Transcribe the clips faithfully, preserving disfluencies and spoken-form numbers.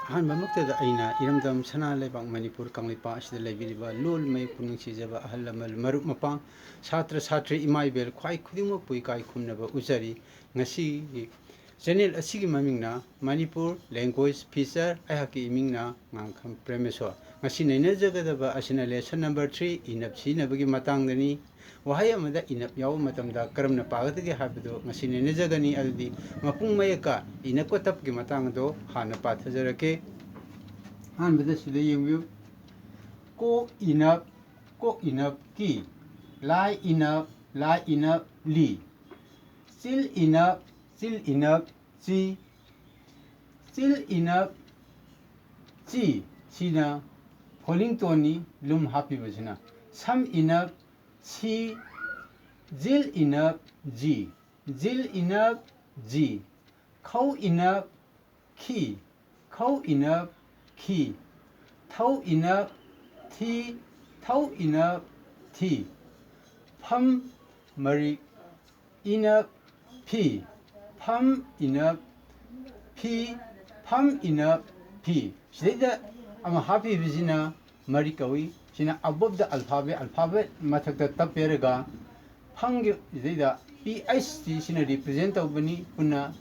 ꯑꯍꯥꯟꯕꯃꯛꯇꯗ ꯑꯩꯅ ꯏꯔꯝꯗꯝ ꯁꯅꯥ ꯂꯩꯕꯥꯛ ꯃꯅꯤꯄꯨꯔ ꯀꯪꯂꯩꯄꯥꯛ ꯑꯁꯤꯗ ꯂꯩꯕꯤꯔꯤꯕ ꯂꯣꯜ ꯃꯌꯦꯛꯄꯨ ꯅꯨꯡꯁꯤꯖꯕ ꯑꯍꯜ ꯂꯃꯟ, ꯃꯔꯨꯞ ꯃꯄꯥꯡ, ꯁꯥꯇ꯭ꯔ ꯁꯥꯇ꯭ꯔꯤ, ꯏꯃꯥ ꯏꯕꯦꯜ ꯈ꯭ꯋꯥꯏ ꯈꯨꯗꯤꯡꯃꯛꯄꯨ ꯏꯀꯥꯏ ꯈꯨꯝꯅꯕ ꯎꯖꯔꯤ꯫ ꯉꯁꯤꯒꯤ ꯆꯦꯅꯦꯜ ꯑꯁꯤꯒꯤ ꯃꯃꯤꯡꯅ ꯃꯅꯤꯄꯨꯔ ꯂꯦꯡꯒ꯭ꯋꯦꯖ ꯐꯤꯆꯔ, ꯑꯩꯍꯥꯛꯀꯤ ꯏꯃꯤꯡꯅ ꯉꯥꯡꯈꯝ ꯄ꯭ꯔꯦꯃꯦꯁꯣꯔ꯫ ꯉꯁꯤ ꯅꯩꯅꯖꯒꯗꯕ ꯑꯁꯤꯅ ꯂꯦꯁꯟ ꯅꯝꯕꯔ ꯊ꯭ꯔꯤ, ꯏꯅꯞ ꯁꯤꯖꯤꯟꯅꯕꯒꯤ ꯃꯇꯥꯡꯗꯅꯤ꯫ ꯋꯥꯍꯩ ꯑꯃꯗ ꯏꯅꯞ ꯌꯥꯎꯕ ꯃꯇꯝꯗ ꯀꯔꯝꯅ ꯄꯥꯒꯗꯒꯦ ꯍꯥꯏꯕꯗꯨ ꯉꯁꯤ ꯅꯩꯅꯖꯒꯅꯤ꯫ ꯑꯗꯨꯗꯤ ꯃꯄꯨꯡ ꯃꯌꯦꯛꯀ ꯏꯅꯞꯀ ꯇꯞꯀꯤ ꯃꯇꯥꯡ ꯑꯗꯨ ꯍꯥꯟꯅ ꯄꯥꯊꯖꯔꯛꯀꯦ꯫ ꯑꯍꯥꯟꯕꯗ ꯁꯤꯗ ꯌꯦꯡꯕꯤꯌꯨ꯫ ꯀꯣꯛ ꯏꯅꯞ, ꯀꯣꯛ ꯏꯅꯞ ꯀꯤ꯫ ꯂꯥꯏ ꯏꯅꯞ, ꯂꯥꯏ ꯏꯅꯞ ꯂꯤ꯫ ꯆꯤꯜ ꯏꯅꯞ, ꯆꯤꯜ ꯏꯅꯞ ꯆꯤ꯫ ꯆꯤꯜ ꯏꯅꯞ ꯆꯤ꯫ ꯁꯤꯅ ꯐꯣꯂꯤꯡ ꯇꯣꯟꯅꯤ, ꯂꯨꯝ ꯍꯥꯞꯄꯤꯕꯁꯤꯅ꯫ ꯁꯝ ꯏꯅꯞ ꯁꯤ꯫ ꯖꯤꯜ ꯏꯅꯞ ꯖꯤ꯫ ꯖꯤꯜ ꯏꯅꯞ ꯖꯤ꯫ ꯈꯧ ꯏꯅꯞ ꯈꯤ꯫ ꯈꯧ ꯏꯅꯞ ꯈꯤ꯫ ꯊꯧ ꯏꯅꯞ ꯊꯤ꯫ ꯊꯧ ꯏꯅꯞ ꯊꯤ꯫ ꯐꯝ ꯃꯔꯤꯛ ꯏꯅꯞ ꯐꯤ꯫ ꯐꯝ ꯏꯅꯞ ꯐꯤ꯫ ꯐꯝ ꯏꯅꯞ ꯐꯤ꯫ ꯁꯤꯗꯩꯗ ꯑꯃ ꯍꯥꯞꯄꯤꯕꯁꯤꯅ ꯃꯔꯤꯛ ꯀꯧꯏ꯫ ꯁꯤꯅ above the alphabet, alphabet ꯃꯊꯛꯇ ꯇꯞꯄꯦꯔꯒ ꯐꯝꯒꯤ ꯁꯤꯗꯩꯗ P H ꯁꯤ ꯁꯤꯅ represent ꯇꯧꯕꯅꯤ꯫ ꯄꯨꯟꯅ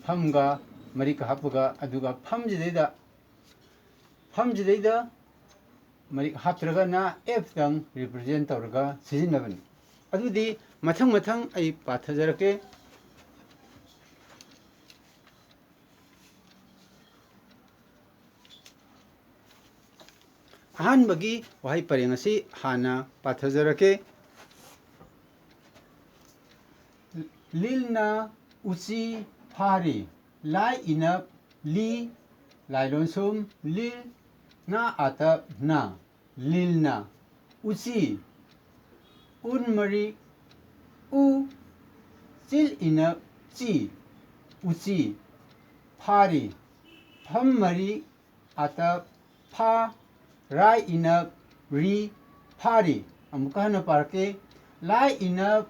ꯐꯝꯒ ꯃꯔꯤꯛꯀ ꯍꯥꯞꯄꯒ, ꯑꯗꯨꯒ ꯐꯝꯁꯤꯗꯩꯗ, ꯐꯝꯁꯤꯗꯩꯗ ꯃꯔꯤꯛ ꯍꯥꯞꯇ꯭ꯔꯒꯅ F ꯇꯪ represent ꯇꯧꯔꯒ ꯁꯤꯖꯤꯟꯅꯕꯅꯤ꯫ ꯑꯗꯨꯗꯤ ꯃꯊꯪ ꯃꯊꯪ ꯑꯩ ꯄꯥꯊꯖꯔꯛꯀꯦ꯫ ꯑꯍꯥꯟꯕꯒꯤ ꯋꯥꯍꯩ ꯄꯔꯦꯡ ꯑꯁꯤ ꯍꯥꯟꯅ ꯄꯥꯊꯖꯔꯛꯀꯦ꯫ ꯂꯤꯜꯅ ꯎꯆꯤ ꯐꯥꯔꯤ꯫ ꯂꯥꯏ ꯏꯅꯞ ꯂꯤ꯫ ꯂꯥꯏꯂꯣꯟꯁꯨꯝ ꯂꯤꯜ꯫ ꯅꯥ ꯑꯥꯇꯞ ꯅꯥ꯫ ꯂꯤꯜꯅ꯫ ꯎꯆꯤ꯫ ꯎꯟ ꯃꯔꯤꯛ ꯎ꯫ ꯆꯤꯜ ꯏꯅꯞ ꯆꯤ꯫ ꯎꯆꯤ꯫ ꯐꯥꯔꯤ꯫ ꯐꯝ ꯃꯔꯤꯛ ꯑꯥꯇꯞ ꯐꯥ꯫ ꯔꯥꯏ ꯏꯅꯞ ꯔꯤ꯫ ꯐꯥꯔꯤ꯫ ꯑꯃꯨꯛꯀ ꯍꯟꯅ ꯄꯥꯔꯛꯀꯦ꯫ ꯂꯥꯏ ꯏꯅꯞ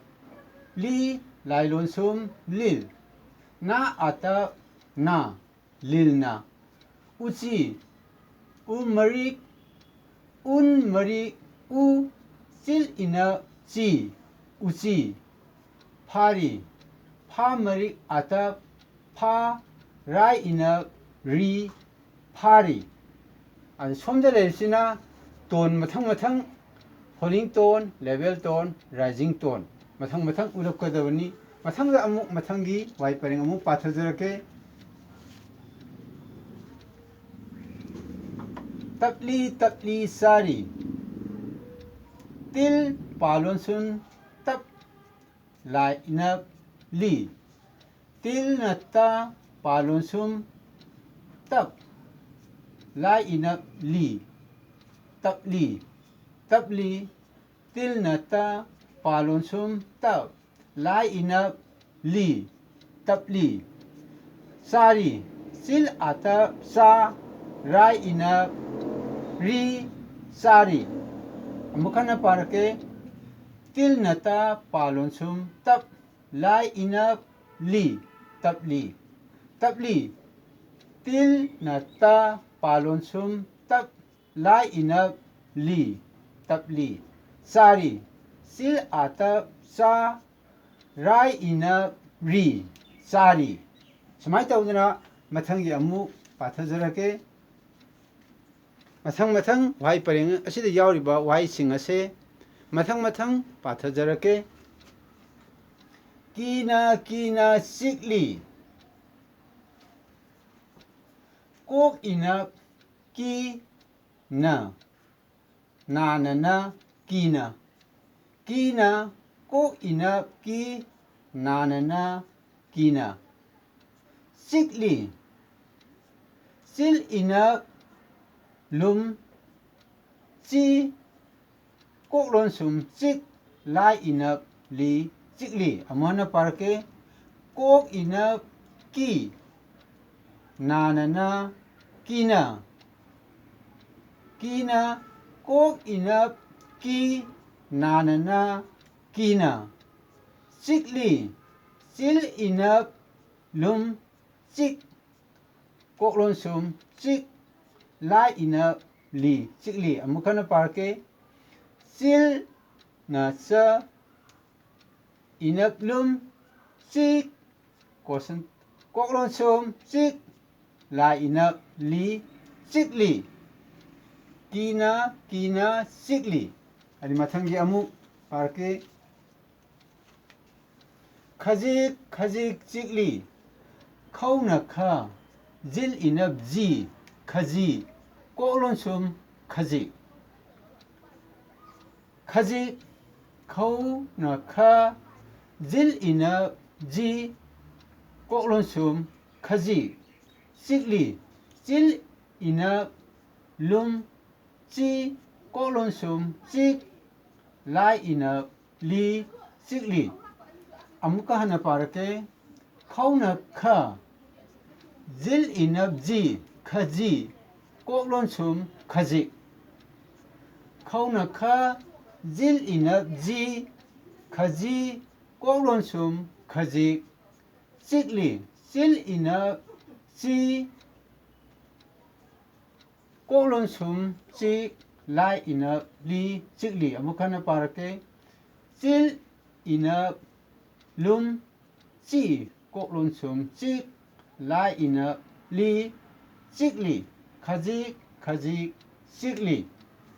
ꯂꯤ꯫ ꯂꯥꯏꯂꯣꯟꯁꯨꯝ ꯂꯤꯜ꯫ ꯅꯥ ꯑꯥꯇꯞ ꯅꯥ꯫ ꯂꯤꯜꯅ꯫ ꯎꯆꯤ꯫ ꯎ ꯃꯔꯤꯛ, ꯎꯟ ꯃꯔꯤꯛ, ꯎ, ꯆꯤꯜ ꯏꯅꯞ, ꯆꯤ, ꯎꯆꯤ꯫ ꯐꯥꯔꯤ꯫ ꯐꯥ ꯃꯔꯤꯛ ꯑꯇꯞ, ꯐꯥ, ꯔꯥꯏ ꯏꯅꯞ, ꯔꯤ, ꯐꯥꯔꯤ꯫ ꯑꯗꯨ ꯁꯣꯝꯗ ꯂꯩꯔꯤꯁꯤꯅ ꯇꯣꯟ ꯃꯊꯪ ꯃꯊꯪ, falling tone, level tone, rising tone, ꯃꯊꯪ ꯃꯊꯪ ꯎꯠꯂꯛꯀꯗꯕꯅꯤ꯫ ꯃꯊꯪꯗ ꯑꯃꯨꯛ ꯃꯊꯪꯒꯤ ꯋꯥꯍꯩ ꯄꯔꯦꯡ ꯑꯃꯨꯛ ꯄꯥꯊꯖꯔꯛꯀꯦ꯫ ꯇꯞꯂꯤ ꯇꯞꯂꯤ ꯆꯥꯔꯤ꯫ ꯇꯤꯜ ꯄꯥ ꯂꯣꯟꯁꯨꯝ ꯇꯞ, ꯂꯥꯏ ꯏꯅꯞ ꯂꯤ꯫ ꯇꯤꯜꯅ ꯇ ꯄꯥ ꯂꯣꯟꯁꯨꯝ ꯇꯞ, ꯂꯥꯏ ꯏꯅꯞ ꯂꯤ꯫ ꯇꯞꯂꯤ꯫ ꯇꯞꯂꯤ꯫ ꯇꯤꯜꯅ ꯇ ꯄꯥ ꯂꯣꯟꯁꯨꯝ ꯇꯞ, ꯂꯥꯏ ꯏꯅꯞ ꯂꯤ꯫ ꯇꯞꯂꯤ꯫ ꯆꯥꯔꯤ꯫ ꯆꯤꯜ ꯑꯥꯇꯞ ꯆꯥ, ꯔꯥꯏ ꯏꯅꯞ ꯔꯤ꯫ ꯆꯥꯔꯤ꯫ ꯑꯃꯨꯛ ꯍꯟꯅ ꯄꯥꯔꯛꯀꯦ꯫ ꯇꯤꯜꯅ ꯇ ꯄꯥ ꯂꯣꯟꯁꯨꯝ ꯇꯞ, ꯂꯥꯏ ꯏꯅꯞ ꯂꯤ꯫ ꯇꯞꯂꯤ꯫ ꯇꯞꯂꯤ꯫ ꯇꯤꯜꯅ ꯇ ꯄꯥ ꯂꯣꯟꯁꯨꯝ ꯇꯞ, ꯂꯥꯏ ꯏꯅꯞ ꯂꯤ꯫ ꯇꯞꯂꯤ꯫ ꯆꯥꯔꯤ꯫ ꯆꯤꯜ ꯑꯥꯇꯞ ꯆꯥ, ꯔꯥꯏ ꯏꯅꯞ ꯔꯤ꯫ ꯆꯥꯔꯤ꯫ ꯁꯨꯃꯥꯏꯅ ꯇꯧꯗꯅ ꯃꯊꯪꯒꯤ ꯑꯃꯨꯛ ꯄꯥꯊꯖꯔꯛꯀꯦ꯫ ꯃꯊꯪ ꯃꯊꯪ ꯋꯥꯍꯩ ꯄꯔꯦꯡ ꯑꯁꯤꯗ ꯌꯥꯎꯔꯤꯕ ꯋꯥꯍꯩꯁꯤꯡ ꯑꯁꯦ ꯃꯊꯪ ꯃꯊꯪ ꯄꯥꯊꯖꯔꯛꯀꯦ꯫ ꯀꯤꯅ ꯀꯤꯅ ꯆꯤꯛꯂꯤ꯫ ꯀꯣꯛ ꯏꯅꯞ ꯀꯤ ꯅ꯫ ꯅꯥꯅ ꯅ ꯀꯤꯅ꯫ ꯀꯤꯅ ꯀꯣꯛ ꯏꯅꯞ ꯀꯤ ꯅꯥꯅ ꯅ ꯀꯤꯅ꯫ ꯆꯤꯛꯂꯤ꯫ ꯆꯤꯜ ꯏꯅꯞ ꯂꯨꯝ ꯆꯤ꯫ ꯀꯣꯛ ꯂꯣꯟꯁꯨꯝ ꯆꯤꯛ, ꯂꯥꯏ ꯏꯅꯞ ꯂꯤ, ꯆꯤꯛꯂꯤ꯫ ꯑꯃꯨꯛ ꯍꯟꯅ ꯄꯥꯔꯛꯀꯦ꯫ ꯀꯣꯛ ꯏꯅꯞ ꯀꯤ, ꯅꯥꯅ ꯅ ꯀꯤꯅ꯫ ꯀꯤꯅ ꯀꯣꯛ ꯏꯅꯞ ꯀꯤ, ꯅꯥꯅ ꯅ ꯀꯤꯅ꯫ ꯆꯤꯛꯂꯤ꯫ ꯆꯤꯜ ꯏꯅꯞ ꯂꯨꯝ ꯆꯤꯛ꯫ ꯀꯣꯛ ꯂꯣꯟꯁꯨꯝ ꯆꯤꯛ, ꯂꯥꯏ ꯏꯅꯞ ꯂꯤ, ꯆꯤꯛꯂꯤ꯫ ꯑꯃꯨꯛ ꯍꯟꯅ ꯄꯥꯔꯛꯀꯦ꯫ ꯆꯤꯜꯅ ꯆ, ꯏꯅꯞ ꯂꯨꯝ, ꯆꯤꯛ, ꯀꯣꯁꯟ-, ꯀꯣꯛ ꯂꯣꯟꯁꯨꯝ ꯆꯤꯛ, ꯂꯥꯏ ꯏꯅꯞ ꯂꯤ, ꯆꯤꯛꯂꯤ꯫ ꯀꯤꯅ ꯀꯤꯅ ꯆꯤꯛꯂꯤ꯫ ꯑꯗꯩ ꯃꯊꯪꯒꯤ ꯑꯃꯨꯛ ꯄꯥꯔꯛꯀꯦ꯫ ꯈꯖꯤꯛ ꯈꯖꯤꯛ ꯆꯤꯛꯂꯤ꯫ ꯈꯧꯅ ꯈ, ꯖꯤꯜ ꯏꯅꯞ ꯖꯤ, ꯈꯖꯤ, ꯀꯣꯛ ꯂꯣꯟꯁꯨꯝ ꯈꯖꯤꯛ꯫ ꯈꯖꯤꯛ, ꯈꯧꯅ ꯈ, ꯖꯤꯜ ꯏꯅꯞ ꯖꯤ, ꯀꯣꯛ ꯂꯣꯟꯁꯨꯝ ꯈꯖꯤꯛ꯫ ꯆꯤꯛꯂꯤ꯫ ꯆꯤꯜ ꯏꯅꯞ ꯂꯨꯝ ꯆꯤ, ꯀꯣꯛ ꯂꯣꯟꯁꯨꯝ ꯆꯤꯛ, ꯂꯥꯏ ꯏꯅꯞ ꯂꯤ, ꯆꯤꯛꯂꯤ꯫ ꯑꯃꯨꯛꯀ ꯍꯟꯅ ꯄꯥꯔꯛꯀꯦ꯫ ꯈꯧꯅ ꯈ, ꯖꯤꯜ ꯏꯅꯞ ꯖꯤ, ꯈꯖꯤ, ꯀꯣꯛ ꯂꯣꯟꯁꯨꯝ ꯈꯖꯤꯛ꯫ ꯈꯧꯅ ꯈ, ꯖꯤꯜ ꯏꯅꯞ ꯖꯤ, ꯈꯖꯤ, ꯀꯣꯛ ꯂꯣꯟꯁꯨꯝ ꯈꯖꯤꯛ꯫ ꯆꯤꯛꯂꯤ꯫ ꯆꯤꯜ ꯏꯅꯞ ꯆꯤ, ꯀꯣꯛ ꯂꯣꯟꯁꯨꯝ ꯆꯤꯛ, ꯂꯥꯏ ꯏꯅꯞ ꯂꯤ, ꯆꯤꯛꯂꯤ꯫ ꯑꯃꯨꯛ ꯍꯟꯅ ꯄꯥꯔꯛꯀꯦ꯫ ꯆꯤꯜ ꯏꯅꯞ ꯂꯨꯝ ꯆꯤ, ꯀꯣꯛ ꯂꯣꯟꯁꯨꯝ ꯆꯤꯛ, ꯂꯥꯏ ꯏꯅꯞ ꯂꯤ, ꯆꯤꯛꯂꯤ꯫ ꯈꯖꯤꯛ ꯈꯖꯤꯛ ꯆꯤꯛꯂꯤ꯫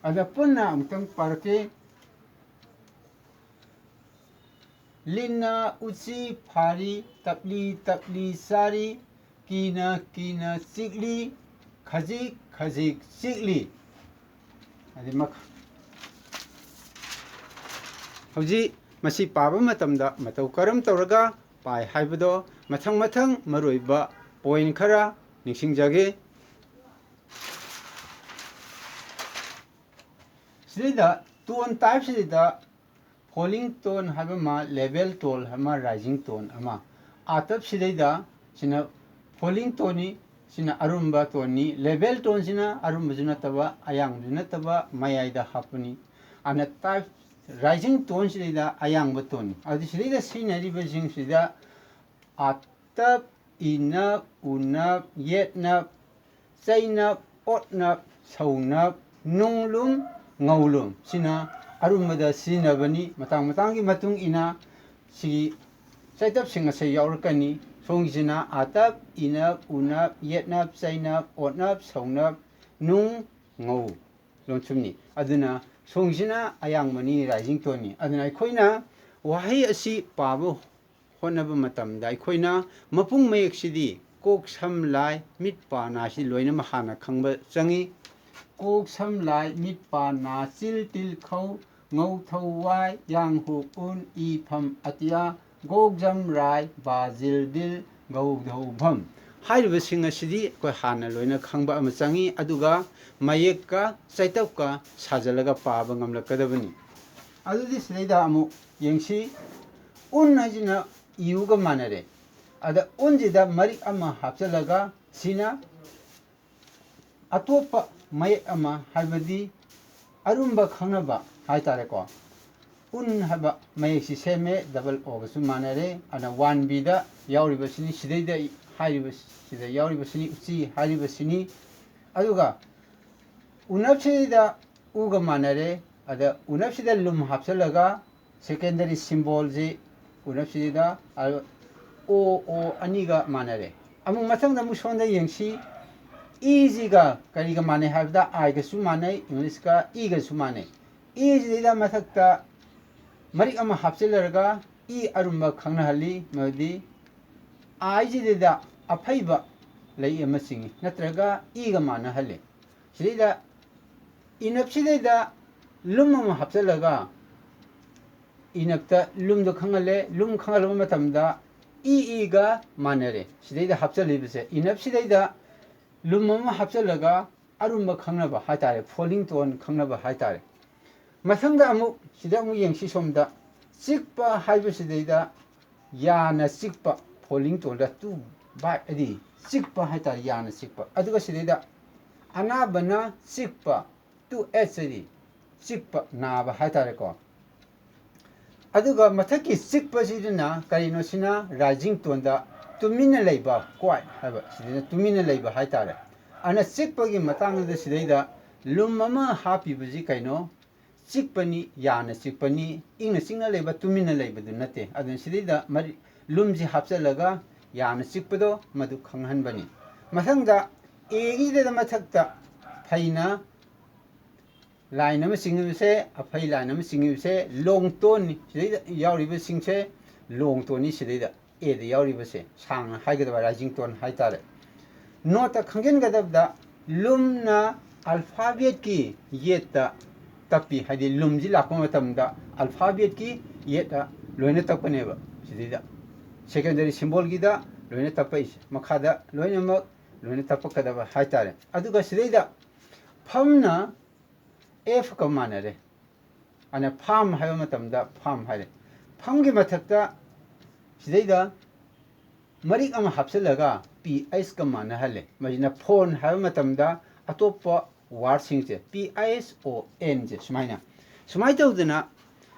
ꯑꯗ ꯄꯨꯟꯅ ꯑꯃꯨꯛꯇꯪ ꯄꯥꯔꯛꯀꯦ꯫ ꯂꯤꯟꯅ ꯎꯆꯤ ꯐꯥꯔꯤ, ꯇꯞꯂꯤ ꯇꯞꯂꯤ ꯆꯥꯔꯤ, ꯀꯤꯅ ꯀꯤꯅ ꯆꯤꯛꯂꯤ, ꯈꯖꯤꯛ ꯈꯖꯤꯛ ꯆꯤꯛꯂꯤ꯫ ꯑꯗꯩ ꯃꯈ-, ꯍꯧꯖꯤꯛ ꯃꯁꯤ ꯄꯥꯕ ꯃꯇꯝꯗ ꯃꯇꯧ ꯀꯔꯝ ꯇꯧꯔꯒ ꯄꯥꯏ ꯍꯥꯏꯕꯗꯣ ꯃꯊꯪ ꯃꯊꯪ ꯃꯔꯨꯑꯣꯏꯕ ꯄꯣꯏꯟ ꯈꯔ ꯅꯤꯡꯁꯤꯡꯖꯒꯦ꯫ ꯁꯤꯗꯩꯗ ꯇꯣꯟ ꯇꯥꯏꯞꯁꯤꯗꯩꯗ ꯐꯣꯂꯤꯡ ꯇꯣꯟ ꯍꯥꯏꯕ ꯑꯃ, ꯂꯦꯚꯦꯜ ꯇꯣꯟ ꯑꯃ, ꯔꯥꯏꯖꯤꯡ ꯇꯣꯟ ꯑꯃ꯫ ꯑꯥꯇꯞꯁꯤꯗꯩꯗ ꯁꯤꯅ ꯐꯣꯂꯤꯡ ꯇꯣꯟꯅꯤ, ꯁꯤꯅ ꯑꯔꯨꯝꯕ ꯇꯣꯟꯅꯤ꯫ ꯂꯦꯚꯦꯜ ꯇꯣꯟꯁꯤꯅ ꯑꯔꯨꯝꯕꯁꯨ ꯅꯠꯇꯕ, ꯑꯌꯥꯡꯕꯁꯨ ꯅꯠꯇꯕ, ꯃꯌꯥꯏꯗ ꯍꯥꯞꯄꯅꯤ꯫ ꯑꯗꯨꯅ ꯇꯥꯏꯞ ꯔꯥꯏꯖꯤꯡ ꯇꯣꯟꯁꯤꯗꯩꯗ ꯑꯌꯥꯡꯕ ꯇꯣꯟꯅꯤ꯫ ꯑꯗꯨꯗꯤ ꯁꯤꯗꯩꯗ ꯁꯤꯖꯤꯟꯅꯔꯤꯕꯁꯤꯡꯁꯤꯗ ꯑꯥꯇꯞ, ꯏꯅꯞ, ꯎꯅꯞ, ꯌꯦꯠꯅꯞ, ꯆꯩꯅꯞ, ꯑꯣꯠꯅꯞ, ꯁꯧꯅꯞ, ꯅꯨꯡꯂꯨꯝ, ꯉꯧꯂꯨꯝ꯫ ꯁꯤꯅ ꯑꯔꯨꯝꯕꯗ ꯁꯤꯖꯤꯟꯅꯕꯅꯤ꯫ ꯃꯇꯥꯡ ꯃꯇꯥꯡꯒꯤ ꯃꯇꯨꯡ ꯏꯟꯅ ꯁꯤꯒꯤ ꯆꯩꯇꯞꯁꯤꯡ ꯑꯁꯤ ꯌꯥꯎꯔꯛꯀꯅꯤ꯫ ꯁꯣꯝꯒꯤꯁꯤꯅ ꯑꯥꯇꯞ, ꯏꯅꯞ, ꯎꯅꯞ, ꯌꯦꯠꯅꯞ, ꯆꯩꯅꯞ, ꯑꯣꯠꯅꯞ, ꯁꯧꯅꯞ, ꯅꯨꯡ, ꯉꯧ꯫ ꯂꯣꯟꯁꯨꯝꯅꯤ꯫ ꯑꯗꯨꯅ ꯁꯣꯝꯒꯤꯁꯤꯅ ꯑꯌꯥꯡꯕꯅꯤ, rising toneꯅꯤ꯫ ꯑꯗꯨꯅ ꯑꯩꯈꯣꯏꯅ ꯋꯥꯍꯩ ꯑꯁꯤ ꯄꯥꯕ ꯍꯣꯠꯅꯕ ꯃꯇꯝꯗ ꯑꯩꯈꯣꯏꯅ ꯃꯄꯨꯡ ꯃꯌꯦꯛꯁꯤꯗꯤ ꯀꯣꯛ ꯁꯝ ꯂꯥꯏ ꯃꯤꯠ ꯄꯥ ꯅꯥꯁꯤ ꯂꯣꯏꯅꯃꯛ ꯍꯥꯟꯅ ꯈꯪꯕ ꯆꯪꯏ꯫ ꯀꯣꯛ ꯁꯝ ꯂꯥꯏ ꯃꯤꯠ ꯄꯥ ꯅꯥ ꯆꯤꯜ ꯇꯤꯜ ꯈꯧ ꯉꯧ ꯊꯧ ꯋꯥꯏ ꯌꯥꯡ ꯍꯨꯛ ꯎꯟ ꯏ ꯐꯝ ꯑꯇꯤꯌꯥ ꯒꯣꯛ ꯖꯝ ꯔꯥꯏ ꯕꯥ ꯖꯤꯜ ꯗꯤꯜ ꯒꯧ ꯙꯧ ꯚꯝ꯫ ꯍꯥꯏꯔꯤꯕꯁꯤꯡ ꯑꯁꯤꯗꯤ ꯑꯩꯈꯣꯏ ꯍꯥꯟꯅ ꯂꯣꯏꯅ ꯈꯪꯕ ꯑꯃ ꯆꯪꯏ꯫ ꯑꯗꯨꯒ ꯃꯌꯦꯛꯀ ꯆꯩꯇꯞꯀ ꯁꯥꯖꯜꯂꯒ ꯄꯥꯕ ꯉꯝꯂꯛꯀꯗꯕꯅꯤ꯫ ꯑꯗꯨꯗꯤ ꯁꯤꯗꯩꯗ ꯑꯃꯨꯛ ꯌꯦꯡꯁꯤ꯫ ꯎꯟ ꯍꯥꯏꯁꯤꯅ ꯏꯎꯒ ꯃꯥꯟꯅꯔꯦ꯫ ꯑꯗ ꯎꯟꯁꯤꯗ ꯃꯔꯤꯛ ꯑꯃ ꯍꯥꯞꯆꯤꯜꯂꯒ ꯁꯤꯅ ꯑꯇꯣꯞꯄ ꯃꯌꯦꯛ ꯑꯃ, ꯍꯥꯏꯕꯗꯤ ꯑꯔꯨꯝꯕ ꯈꯪꯅꯕ ꯍꯥꯏꯇꯥꯔꯦꯀꯣ꯫ ꯎꯟ ꯍꯥꯏꯕ ꯃꯌꯦꯛꯁꯤ ꯁꯦꯝꯃꯦ, double Oꯒꯁꯨ ꯃꯥꯟꯅꯔꯦ꯫ ꯑꯗꯨꯅ one Bꯗ ꯌꯥꯎꯔꯤꯕꯁꯤꯅꯤ, ꯁꯤꯗꯩꯗ ꯍꯥꯏꯔꯤꯕꯁꯤꯗ ꯌꯥꯎꯔꯤꯕꯁꯤꯅꯤ, ꯎꯆꯤ ꯍꯥꯏꯔꯤꯕꯁꯤꯅꯤ꯫ ꯑꯗꯨꯒ ꯎꯅꯞꯁꯤꯗ ꯎꯒ ꯃꯥꯟꯅꯔꯦ꯫ ꯑꯗ ꯎꯅꯞꯁꯤꯗ ꯂꯨꯝ ꯍꯥꯞꯆꯤꯜꯂꯒ secondary symbolꯁꯤ ꯎꯅꯞꯁꯤꯗ ꯑꯣ, ꯑꯣ ꯑꯅꯤꯒ ꯃꯥꯟꯅꯔꯦ꯫ ꯑꯃꯨꯛ ꯃꯊꯪꯗ ꯑꯃꯨꯛ ꯁꯣꯝꯗ ꯌꯦꯡꯁꯤ꯫ ꯏꯁꯤꯒ ꯀꯔꯤꯒ ꯃꯥꯟꯅꯩ ꯍꯥꯏꯕꯗ Iꯒꯁꯨ ꯃꯥꯟꯅꯩ, Englishꯀ ꯏꯒꯁꯨ ꯃꯥꯟꯅꯩ꯫ ꯏꯁꯤꯗꯩꯗ ꯃꯊꯛꯇ ꯃꯔꯤꯛ ꯑꯃ ꯍꯥꯞꯆꯤꯜꯂꯔꯒ ꯏ ꯑꯔꯨꯝꯕ ꯈꯪꯅꯍꯜꯂꯤ, ꯃꯗꯨꯗꯤ Iꯁꯤꯗꯩꯗ ꯑꯐꯩꯕ ꯂꯩ ꯑꯃ ꯆꯤꯡꯏ, ꯅꯠꯇ꯭ꯔꯒ ꯏꯒ ꯃꯥꯟꯅꯍꯜꯂꯤ꯫ ꯁꯤꯗꯩꯗ ꯏꯅꯞꯁꯤꯗꯩꯗ ꯂꯨꯝ ꯑꯃ ꯍꯥꯞꯆꯤꯜꯂꯒ ꯏꯅꯞꯇ ꯂꯨꯝꯗꯣ ꯈꯪꯍꯜꯂꯦ꯫ ꯂꯨꯝ ꯈꯪꯍꯜꯂꯕ ꯃꯇꯝꯗ ꯏ ꯏꯒ ꯃꯥꯟꯅꯔꯦ꯫ ꯁꯤꯗꯩꯗ ꯍꯥꯞꯆꯤꯜꯂꯤꯕꯁꯦ ꯏꯅꯞꯁꯤꯗꯩꯗ ꯂꯨꯝ ꯑꯃ ꯍꯥꯞꯆꯤꯜꯂꯒ ꯑꯔꯨꯝꯕ ꯈꯪꯅꯕ ꯍꯥꯏꯇꯥꯔꯦ, falling tone ꯈꯪꯅꯕ ꯍꯥꯏꯇꯥꯔꯦ꯫ ꯃꯊꯪꯗ ꯑꯃꯨꯛ ꯁꯤꯗ ꯑꯃꯨꯛ ꯌꯦꯡꯁꯤ ꯁꯣꯝꯗ꯫ ꯆꯤꯛꯄ ꯍꯥꯏꯕꯁꯤꯗꯩꯗ ꯌꯥꯅ ꯆꯤꯛꯄ, falling toneꯗ two bite ꯍꯥꯏꯗꯤ ꯆꯤꯛꯄ ꯍꯥꯏꯇꯥꯔꯦ, ꯌꯥꯅ ꯆꯤꯛꯄ꯫ ꯑꯗꯨꯒ ꯁꯤꯗꯩꯗ ꯑꯅꯥꯕꯅ ꯆꯤꯛꯄ, two H ꯍꯥꯏꯗꯤ ꯆꯤꯛꯄ, ꯅꯥꯕ ꯍꯥꯏꯇꯥꯔꯦꯀꯣ꯫ ꯑꯗꯨꯒ ꯃꯊꯛꯀꯤ ꯆꯤꯛꯄꯁꯤꯗꯅ ꯀꯔꯤꯅꯣ? ꯁꯤꯅ rising toneꯗ ꯇꯨꯃꯤꯟꯅ ꯂꯩꯕ, quiet ꯍꯥꯏꯕ, ꯁꯤꯗꯩꯗ ꯇꯨꯃꯤꯟꯅ ꯂꯩꯕ ꯍꯥꯏꯇꯥꯔꯦ꯫ ꯑꯗꯨꯅ ꯆꯤꯛꯄꯒꯤ ꯃꯇꯥꯡꯗ ꯁꯤꯗꯩꯗ ꯂꯨꯝ ꯑꯃ ꯍꯥꯞꯄꯤꯕꯁꯤ ꯀꯩꯅꯣ? ꯆꯤꯛꯄꯅꯤ, ꯌꯥꯅ ꯆꯤꯛꯄꯅꯤ, ꯏꯪꯅ ꯆꯤꯛꯅ ꯂꯩꯕ, ꯇꯨꯃꯤꯟꯅ ꯂꯩꯕꯗꯨ ꯅꯠꯇꯦ꯫ ꯑꯗꯨꯅ ꯁꯤꯗꯩꯗ ꯃꯔꯤ-, ꯂꯨꯝꯁꯤ ꯍꯥꯞꯆꯤꯜꯂꯒ ꯌꯥꯅ ꯆꯤꯛꯄꯗꯣ ꯃꯗꯨ ꯈꯪꯍꯟꯕꯅꯤ꯫ ꯃꯊꯪꯗ Aꯒꯤꯗꯨꯗ ꯃꯊꯛꯇ ꯐꯩꯅ line ꯑꯃ ꯆꯤꯡꯉꯤꯕꯁꯦ, ꯑꯐꯩ line ꯑꯃ ꯆꯤꯡꯉꯤꯕꯁꯦ long toneꯅꯤ꯫ ꯁꯤꯗꯩꯗ ꯌꯥꯎꯔꯤꯕꯁꯤꯡꯁꯦ long toneꯅꯤ꯫ ꯁꯤꯗꯩꯗ Aꯗ ꯌꯥꯎꯔꯤꯕꯁꯦ ꯁꯥꯡꯅ ꯍꯥꯏꯒꯗꯕ rising tone ꯍꯥꯏꯇꯥꯔꯦ꯫ Noteꯇ ꯈꯪꯖꯤꯟꯒꯗꯕꯗ ꯂꯨꯝꯅ alphabetꯀꯤ ꯌꯦꯠꯇ ꯇꯞꯄꯤ, ꯍꯥꯏꯗꯤ ꯂꯨꯝꯁꯤ ꯂꯥꯛꯄ ꯃꯇꯝꯗ alphabetꯀꯤ ꯌꯦꯠꯇ ꯂꯣꯏꯅ ꯇꯞꯀꯅꯦꯕ꯫ ꯁꯤꯗꯩꯗ secondary symbolꯒꯤꯗ ꯂꯣꯏꯅ ꯇꯞꯄꯛꯏꯁꯦ, ꯃꯈꯥꯗ ꯂꯣꯏꯅꯃꯛ ꯂꯣꯏꯅ ꯇꯞꯄꯛꯀꯗꯕ ꯍꯥꯏꯇꯥꯔꯦ꯫ ꯑꯗꯨꯒ ꯁꯤꯗꯩꯗ ꯐꯝꯅ Fꯀ ꯃꯥꯟꯅꯔꯦ꯫ ꯑꯅ farm ꯍꯥꯏꯕ ꯃꯇꯝꯗ farm ꯍꯥꯏꯔꯦ꯫ Farmꯒꯤ ꯃꯊꯛꯇ ꯁꯤꯗꯩꯗ ꯃꯔꯤꯛ ꯑꯃ ꯍꯥꯞꯆꯤꯜꯂꯒ Phꯀ ꯃꯥꯟꯅꯍꯜꯂꯦ꯫ ꯃꯁꯤꯅ phone ꯍꯥꯏꯕ ꯃꯇꯝꯗ ꯑꯇꯣꯞꯄ wordꯁꯤꯡꯁꯦ, Phonꯁꯦ ꯁꯨꯃꯥꯏꯅ, ꯁꯨꯃꯥꯏꯅ ꯇꯧꯗꯅ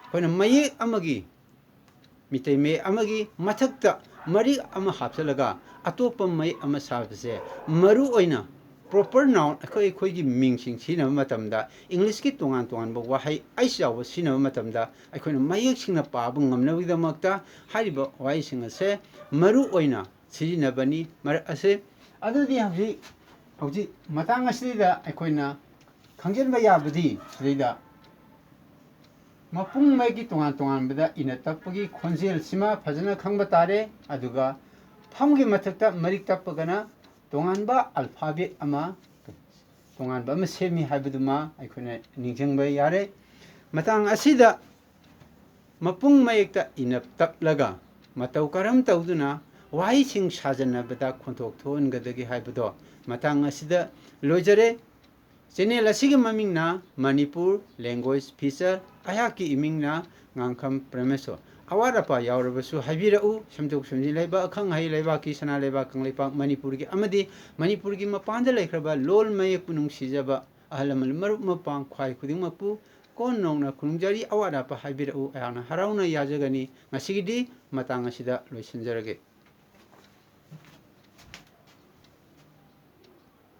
ꯑꯩꯈꯣꯏꯅ ꯃꯌꯦꯛ ꯑꯃꯒꯤ, ꯃꯤꯇꯩ ꯃꯌꯦꯛ ꯑꯃꯒꯤ ꯃꯊꯛꯇ ꯃꯔꯤꯛ ꯑꯃ ꯍꯥꯞꯆꯤꯜꯂꯒ ꯑꯇꯣꯞꯄ ꯃꯌꯦꯛ ꯑꯃ ꯁꯥꯕꯁꯦ ꯃꯔꯨ ꯑꯣꯏꯅ proper noun, ꯑꯩꯈꯣꯏ, ꯑꯩꯈꯣꯏꯒꯤ ꯃꯤꯡꯁꯤꯡ ꯁꯤꯖꯤꯟꯅꯕ ꯃꯇꯝꯗ, Englishꯀꯤ ꯇꯣꯉꯥꯟ ꯇꯣꯉꯥꯟꯕ ꯋꯥꯍꯩ H ꯌꯥꯎꯕ ꯁꯤꯖꯤꯟꯅꯕ ꯃꯇꯝꯗ, ꯑꯩꯈꯣꯏꯅ ꯃꯌꯦꯛ ꯁꯦꯡꯅ ꯄꯥꯕ ꯉꯝꯅꯕꯒꯤꯗꯃꯛꯇ ꯍꯥꯏꯔꯤꯕ ꯋꯥꯍꯩꯁꯤꯡ ꯑꯁꯦ ꯃꯔꯨ ꯑꯣꯏꯅ ꯁꯤꯖꯤꯟꯅꯕꯅꯤ꯫ ꯃꯔꯛ ꯑꯁꯦ, ꯑꯗꯨꯗꯤ ꯍꯧꯖꯤꯛ, ꯍꯧꯖꯤꯛ ꯃꯇꯥꯡ ꯑꯁꯤꯗ ꯑꯩꯈꯣꯏꯅ ꯈꯪꯖꯤꯟꯕ ꯌꯥꯕꯗꯤ ꯁꯤꯗꯩꯗ ꯃꯄꯨꯡ ꯃꯌꯦꯛꯀꯤ ꯇꯣꯉꯥꯟ ꯇꯣꯉꯥꯟꯕꯗ ꯏꯅ ꯇꯞꯄꯒꯤ ꯈꯣꯟꯖꯦꯜꯁꯤꯃ ꯐꯖꯅ ꯈꯪꯕ ꯇꯥꯔꯦ꯫ ꯑꯗꯨꯒ ꯐꯝꯒꯤ ꯃꯊꯛꯇ ꯃꯔꯤꯛ ꯇꯞꯄꯒꯅ ꯇꯣꯉꯥꯟꯕ alphabet ꯑꯃ, ꯇꯣꯉꯥꯟꯕ ꯑꯃ ꯁꯦꯝꯃꯤ ꯍꯥꯏꯕꯗꯨꯃ ꯑꯩꯈꯣꯏꯅ ꯅꯤꯡꯁꯤꯡꯕ ꯌꯥꯔꯦ꯫ ꯃꯇꯥꯡ ꯑꯁꯤꯗ ꯃꯄꯨꯡ ꯃꯌꯦꯛꯇ ꯏꯅ ꯇꯞꯂꯒ ꯃꯇꯧ ꯀꯔꯝ ꯇꯧꯗꯨꯅ ꯋꯥꯍꯩꯁꯤꯡ ꯁꯥꯖꯟꯅꯕꯗ ꯈꯣꯟꯊꯣꯛ ꯊꯣꯛꯍꯟꯒꯗꯒꯦ ꯍꯥꯏꯕꯗꯣ ꯃꯇꯥꯡ ꯑꯁꯤꯗ ꯂꯣꯏꯖꯔꯦ꯫ Channel ꯑꯁꯤꯒꯤ ꯃꯃꯤꯡꯅ ꯃꯅꯤꯄꯨꯔ Language Feature, ꯑꯩꯍꯥꯛꯀꯤ ꯏꯃꯤꯡꯅ ꯉꯥꯡꯈꯝ ꯄ꯭ꯔꯦꯃꯦꯁꯣꯔ꯫ ꯑꯋꯥꯠ ꯑꯄꯥ ꯌꯥꯎꯔꯕꯁꯨ ꯍꯥꯏꯕꯤꯔꯛꯎ꯫ ꯁꯦꯝꯗꯣꯛ ꯁꯦꯝꯖꯤꯟ ꯂꯩꯕ ꯑꯈꯪ ꯑꯍꯩ ꯂꯩꯕꯥꯛꯀꯤ, ꯁꯅꯥ ꯂꯩꯕꯥꯛ ꯀꯪꯂꯩꯄꯥꯛ ꯃꯅꯤꯄꯨꯔꯒꯤ ꯑꯃꯗꯤ ꯃꯅꯤꯄꯨꯔꯒꯤ ꯃꯄꯥꯟꯗ ꯂꯩꯈ꯭ꯔꯕ ꯂꯣꯜ ꯃꯌꯦꯛꯄꯨ ꯅꯨꯡꯁꯤꯖꯕ ꯑꯍꯜ ꯂꯃꯟ ꯃꯔꯨꯞ ꯃꯄꯥꯡ ꯈ꯭ꯋꯥꯏ ꯈꯨꯗꯤꯡꯃꯛꯄꯨ ꯀꯣꯟ ꯅꯧꯅ ꯈꯨꯔꯨꯝꯖꯔꯤ꯫ ꯑꯋꯥꯠ ꯑꯄꯥ ꯍꯥꯏꯕꯤꯔꯛꯎ, ꯑꯩꯍꯥꯛꯅ ꯍꯔꯥꯎꯅ ꯌꯥꯖꯒꯅꯤ꯫ ꯉꯁꯤꯒꯤꯗꯤ ꯃꯇꯥꯡ ꯑꯁꯤꯗ ꯂꯣꯏꯁꯤꯟꯖꯔꯒꯦ꯫